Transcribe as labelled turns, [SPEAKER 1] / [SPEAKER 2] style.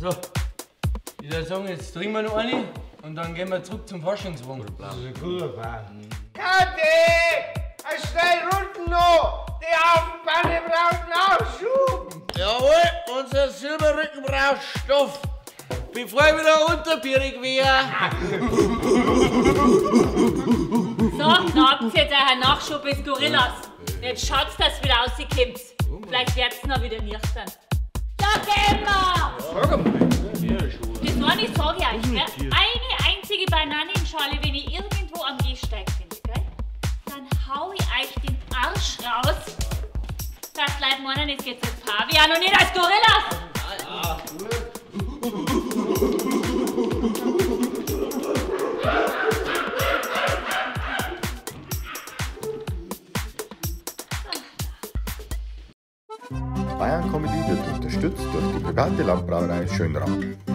[SPEAKER 1] So, ich würde sagen, jetzt trinken wir noch eine und dann gehen wir zurück zum Faschingswagen.
[SPEAKER 2] Das ist ein guter Plan.
[SPEAKER 3] Kathi! Schnell runter noch! Die Affenbande braucht Nachschub!
[SPEAKER 4] Jawohl, unser Silberrücken braucht Stoff. Bevor ich wieder unterbierig wäre.
[SPEAKER 5] So, da habt ihr jetzt euren Nachschub des Gorillas. Jetzt schaut's, dass wieder rauskommt. Vielleicht werd's noch wieder nüchtern. Ja, gehen wir! Das eine sag ich euch, gell? Eine einzige Bananenschale, wenn ich irgendwo am Gehsteig finde, gell? Dann hau ich euch den Arsch raus. Das Leute meinen, es geht als Pavian und nicht als Gorillas!
[SPEAKER 6] Bayern Comedy wird unterstützt durch die private Landbrauerei Schönrath.